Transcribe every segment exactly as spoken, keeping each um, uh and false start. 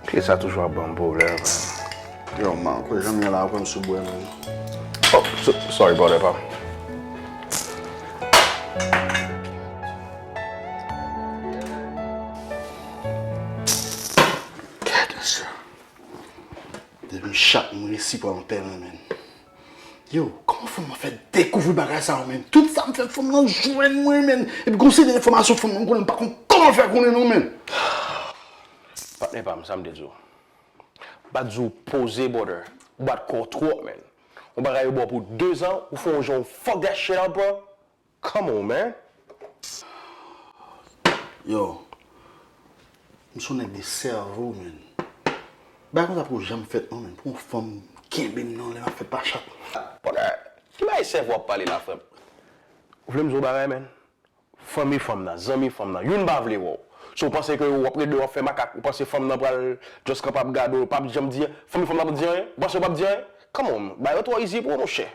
Pye sa toujou ap ban m pwoblèm. Yo, man, kote jan m ye la, ou pran m sou bwè, man. Oh, so- sorry, brother pa m. Gad sa. Depi chak m resi pran anpè nan men. Yo, kòman fanm nan fè dekouvri bagay sa yo, menn? Tout sa m fè fanm nan jwenn mwen, menn. Epi gon seri de enfòmasyon fanm nan m konnen m pa konn kòman fè konnen non, menn. Patnè pa m, sa m te di w. M pa t di w poze, brother. Ou bat kò w twòp, menn. Yon bagay yo ba w pou de zan, ou fè yon jan w fuck that shit up, bro. Come on, man. Yo, m se yon nèg de sèvo, menn. Bagay konsa poko janm fèt non, menn. Pou yon fanm kenbe m non lè m ap fè pachat. Brother, ki bagay sèvo w ap pale la, frè m? Ou vle m di w yon bagay, menn? Fanmi fanm nan, zanmi fanm nan, youn pa vle wè w. So w panse ke w ap ret deyò w ap fè makak, ou panse fanm nan pral just kanpe ap gade w, p ap janm di, fanmi fanm nan p ap di anyen? Ou panse yo p ap di anyen? Come on, bagay yo twò easy pou ou, monchè.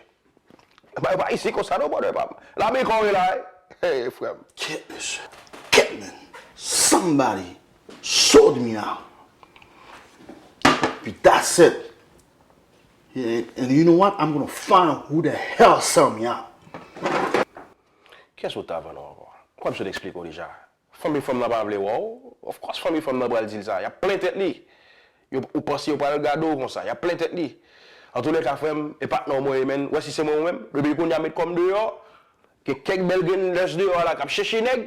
Bagay yo pa easy konsa non, brother pa m. Lame kò w ye la, wi. Hey, frè m. Kèt, mesye. Kèt, man. Somebody sold me out. Puis that's it. And, and you know what? I'm gonna find who the hell sell me out. Kiyès ou t ap vann ankò? Ou kwè m sot eksplike w deja? Fanmi fanm nan pa vle wè w. Of course, fanmi fanm nan pral di l sa. Y ap plen tèt li. Yo, ou panse yo pral gade w konsa. Y ap plen tèt li. Antoulèka, frè m, e patnè w mwen ye, menn. Ou wè si se mwen ou menm, depi kounye a met kò m deyò. Gen kèk bèl grenn nurse deyò a la k ap chèche nèg.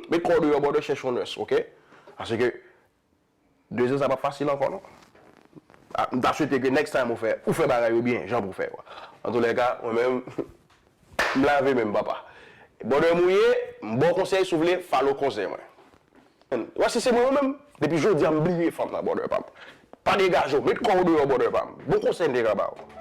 Met kò w deyò, brother, chèche yon nurse, oke? Paske de zan sa p ap fasil ankò, non. Ah, m ta swete ke next time ou fè, ou fè bagay yo byen, jan pou fè yo. Antoulèka, mwen menm, m lave men m, papa. Brother m ou ye, m ba w konsèy, si w vle, follow konsèy mwen. Ou wè si se mwen ou menm, depi jodi a m bliye fanm nan, brother pa m. Pa degaje w, met kò w deyò, brother pa m. Bon konsèy m te ka ba w.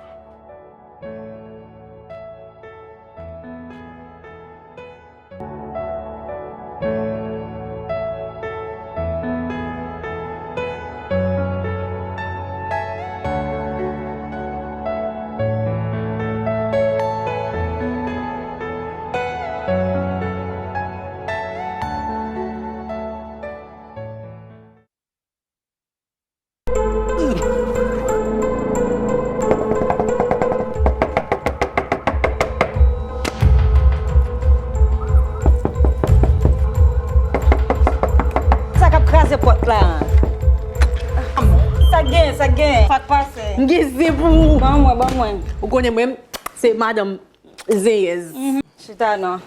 Sa k ap kraze pòt la? Sa k genyen, sa k genyen? Sa k pase? M gen zen pou ou. Ban mwen, ban mwen. Ou konnen mwen, se madanm zenyèz. Chita non.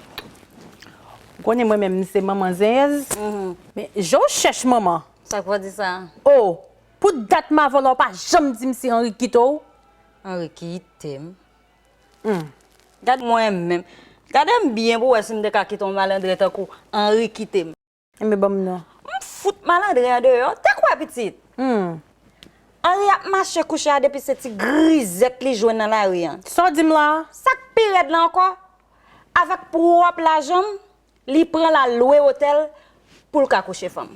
Ou konnen mwen menm, se manman zenyèz. Men, jan w chèch manman. Sa k vle di sa? Oh, pou dat m avè w la, ou pa janm di m si Henri kite w. Henri kite m? Hmm. Gad mwen menm. Gade m byen pou w wè si m te ka kite yon malandren tankou Henri kite m. Enben, ban m non. M fout malandren an deyò. Te kwè, pitit? Hmm. Henri ap mache kouche a depi se ti grizèt li jwenn nan lari an. Sa w di m la a? Sa k pi rèd la ankò, avèk pwòp lajan m, li pran l al lwe otèl pou l ka kouche fanm.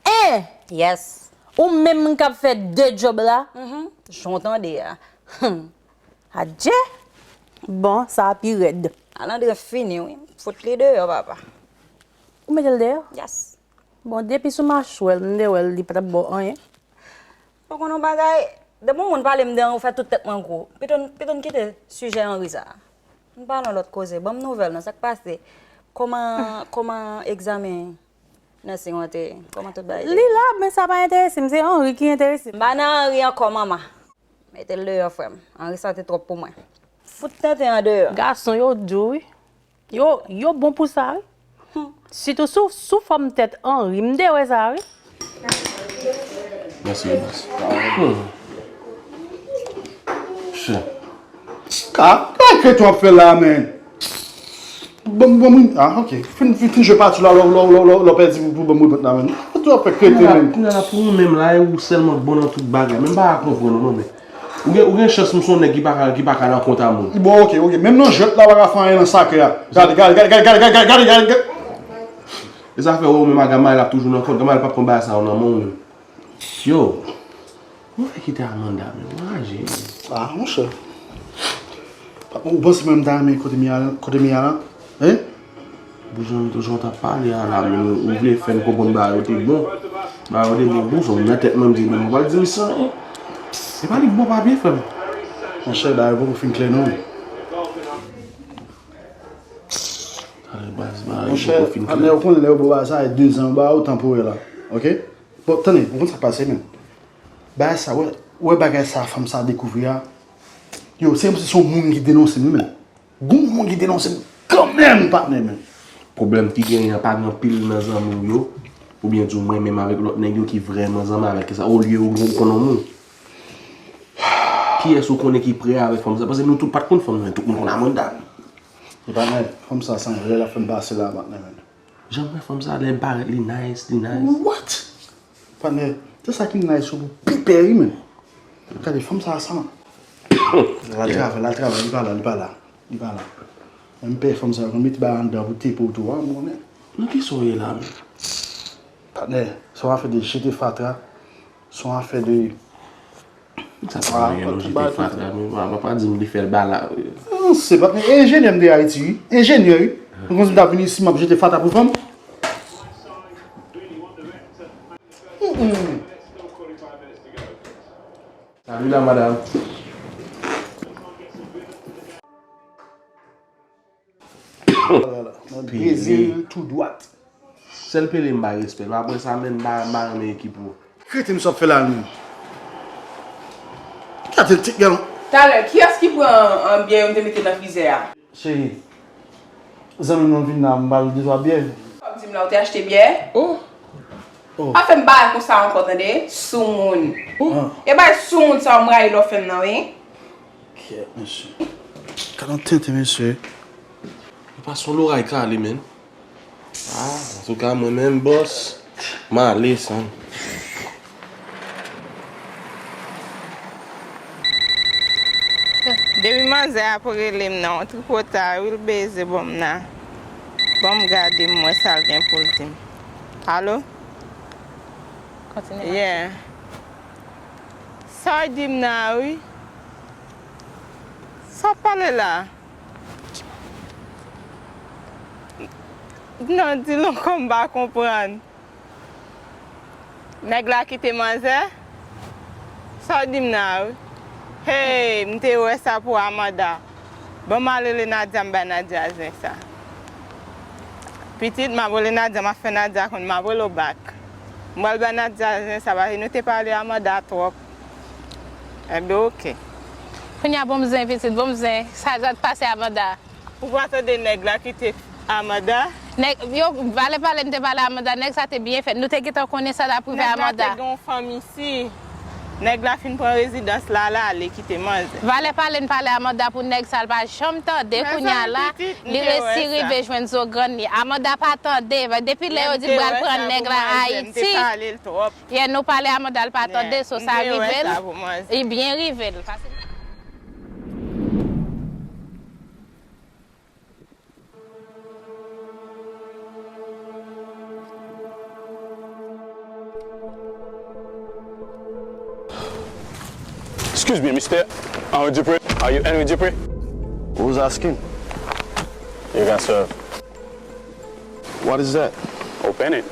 En! Yes. Ou menm k ap fè de djòb la? Mhm. Jan w tande a. Adje! Bon, sa a pi rèd. Malandren fini, wi. Fout li deyò, papa. Ou mete l deyò? Yes. Bon, depi sou machwè l, m te wè l, li pa t ap ba w anyen. Ou konn yon bagay, depi yon moun pale m de anyen, ou fè tout tèt mwen gwo. Pito n, pito n kite sijè Henri sa a. N pale yon lòt koze. Ban m nouvèl nan, sa k pase? Kòman, kòman egzamen nursing an te ye? Kòman tout bagay te ye? Li la, men sa pa enterese m, se Henri ki enterese m. M pa nan Henri ankò, manman. Mete l deyò, frè m. Henri sa te twòp pou mwen. Fout tenten an deyò. Gason yo di w, wi. Yo, yo bon pou sa, wi. Sitou sou, sou fòm tèt Henri, m te wè sa, wi. Mèsi, Enos. Hmm. Chè. Ka, ka krete w ap fè la, men. Bon, bon, bon, ah, ok. Fin, fin, fin jwe pati la, lò, lò, lò, lò, lò pèdi pou, pou bon, bon, la, men. Ou tou ap fè krete, men. Kounye a la, pou ou menm la, e ou sèlman k bon nan tout bagay. Men m pa ka konprann ou, non, men. Ou gen, ou gen chans, m se yon nèg ki pa ka, ki pa ka nan kont a moun. Bon, ok, ok. Menm nan jwèt la, pa ka fè anyen nan sakre a. Gade, gade, gade. E sa fè, ou menm a Gamal ap toujou nan kont. Gamal p ap pran bagay sa yo nan men w, menm. Yo, mwen fè kite Amanda, men mwen raje. Ah, monchè. Ou panse mwen m ta renmen kote m ye a, kote m ye a la? Hein? Boujon, boujon t ap pale a la, men ou vle fè n konprann bagay yo te bon. Ba yo de bon bouch, m nan tèt mwen, m di, men mwen pral di wi san anyen. Se pa li k bon papye, frè m. Monchè, bagay poko fin klè non. Tande baz, bagay poko fin klè. Monchè, ou konnen lè yo ba w bagay sa, e dezan yo ba ou tanporè la. Oke? Bon, tande, ou konn sa k pase, men. Bagay sa, wè, wè bagay sa, fanm sa dekouvri a. Yo, se kòmsi se yon moun ki denonse m, men. Gon moun ki denonse m kanmenm, patnè, men. Pwoblèm ki genyen an, pa gen anpil nan zanmi w yo, oubyen di w mwen menm avèk lòt nèg yo ki vrèman zanmi avèk sa, olye ou, ou konn yon moun. Kiyès ou konnen ki prè avèk fanm sa? Paske nou tout pa t konn fanm nan, tout moun konn Amanda. E patnè, fanm sa se yon rèv l ap fè m pase la, patnè, men. Jan m wè fanm sa, lè l parèt, li nice, li nice. What? Patnè, se sa ki nice yo pou pipè wi, men. Gade, fanm sa, sa. L al travay, l al travay, li pa la, li pa la. Li pa la. Men m pè fanm sa, yo konn mete bagay anndan pou tepe w tou a, m konnen. Nan kisa w ye la, men? Patnè, se yon afè de jete fatra, se yon afè de Sa pa gen lojik e fatra, men pa, pa, pa di m li fè l ba la. Non, se pa, enjenyè m te Ayiti, wi. Enjenyè, wi. Mwen konn si m ta vini isi, m ap jete fatra pou fanm. Mm, mm. Salut la madame. Nan Brezil tou dwat. Sèl Pele m bay respè. Apre sa, menm m pa, m pa renmen ekip ou. Ki rete m sa ap fè la menm? Gade l tit galon. Talè, kiyès ki pran, an, byè yo m te mete nan frizè a? Cheri, zanmi m nan vin la, m ba l de twa byè. Kòm di m la, ou te achte byè? Oh. Oh. Pa fè m bagay konsa ankò, tande? Soumoun. Oh. E bay soumoun sa, m rayi lè w fè m nan, wi. Kèt, mesye. Gad yon tenten, mesye. Yo pa son loray kale, menn. Ah, antouka, mwen menm, bòs, m ale, san. Depi manzè ap rele m nan, yon tripotay, wi, l beze ban m nan. Ban m gade, m wè sa l gen pou l di m. Alo? Kontinye. Yeah. Sa w di m nan, wi. Sa w ap pale la? Non, di l ankò, m pa konprann. Nèg la kite manzè? Sa w di m nan, wi? Hey, m te wè sa pou Amanda. Ban m al rele Nadia, m bay Nadia zen sa. Pitit, m ap rele Nadia, m ap fè Nadia konn, m ap rele w bak. M pral bay Nadia zen sa, paske nou te pale Amanda twòp. Enben, oke. Kounye a, bon m zen, pitit, bon m zen. Sa, sa t pase Amanda? Ou pa tande nèg la kite Amanda? Nèg, yo, valè pale, m te pale Amanda, nèg sa te byen fèt. Nou te gentan konnen sa t ap rive Amanda. Nèg la te gen yon fanm isi. Nèg la fin pran rezidans la, l ale kite manzè. Valè pale, n pale Amanda pou nèg sa, l pa janm tande. Kounye a la, li resi rive jwenn zo grann li. Amanda pa tande. Depi lè yo di l pral pran nèg la Ayiti. Yeah, nou pale Amanda, l pa tande, so sa rive l. Li byen rive l. Excuse me, Mister Henry Dupree. Are you Henry Dupree? Who's asking? You can serve. What is that? Open it.